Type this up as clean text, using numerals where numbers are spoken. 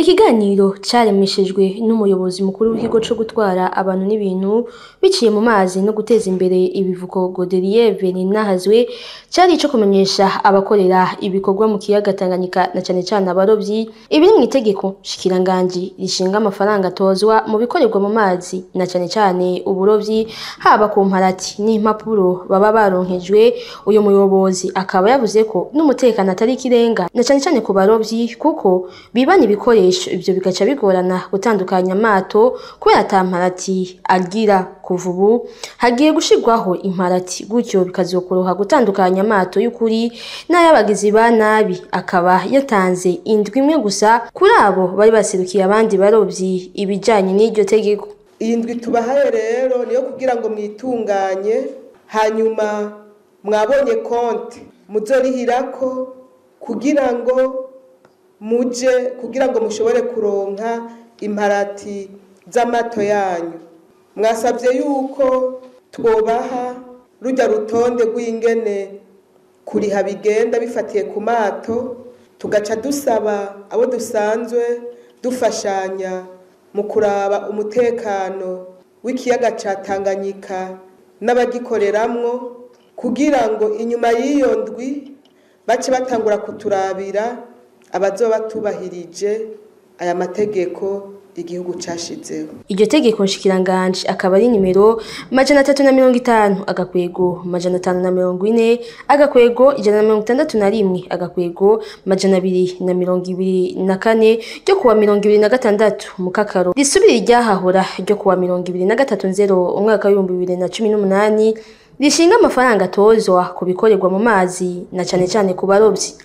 Ikiganiro caremeshejwe n'umuyobozi mukuru w'ikigo co gutwara abantu n'ibintu biciye mu mazi no guteza imbere ibivuko, Godelieve Nininahazwe, cari ico kumenyesha abakorera ibikorwa mu kiyaga Tanganyika, na cane cane abarovyi, ibiri mw'itegeko nshikiranganji rishinga amafaranga atozwa mu bikorerwa mu mazi, na cane cane uburovyi, haba ku mparati n'impapuro baba baronkejwe. Uyu muyobozi akaba yavuze ko n'umutekano atari ikirenga, na cane cane ku barovyi, kuko bibana ibikoresho, ivyo bigaca bigorana gutandukanya amato kubera ata mparati agira. Kuva ubu hagiye gushirwaho imparati, gutyo bikazokoroha gutandukanya amato y'ukuri n'ay'abagizi ba nabi. Akaba yatanze indwi imwe gusa kuri abo bari baserukiye abandi barovyi ibijanye n'iryo tegeko. Iyi ndwi tubahaye rero niyo kugira ngo mwitunganye, hanyuma mwabonye konti muzorihirako kugira ngo muje kugira ngo mushobore kuronka imparati z'amato yanyu. Mwasabye yuko twobaha rujya rutonde rw'ingene kuriha bigenda bifatiye ku mato, tugaca dusaba abo dusanzwe dufashanya mu kuraba umutekano w'ikiyaga ca Tanganyika n'abagikoreramwo, kugira ngo inyuma y'iyo ndwi bace batangura kuturabira abazoba batubahirije aya mategeko igihugu cashizeho. Iryo tegeko nshikiranganji akaba ari nimero 350-540-161-224 ryo kuwa 26 Mukakaro, risubira iryahahora ryo kuwa 23/0 umwaka w'2018, rishinga amafaranga atozwa ku bikorerwa mu mazi, na cane cane ku barovyi.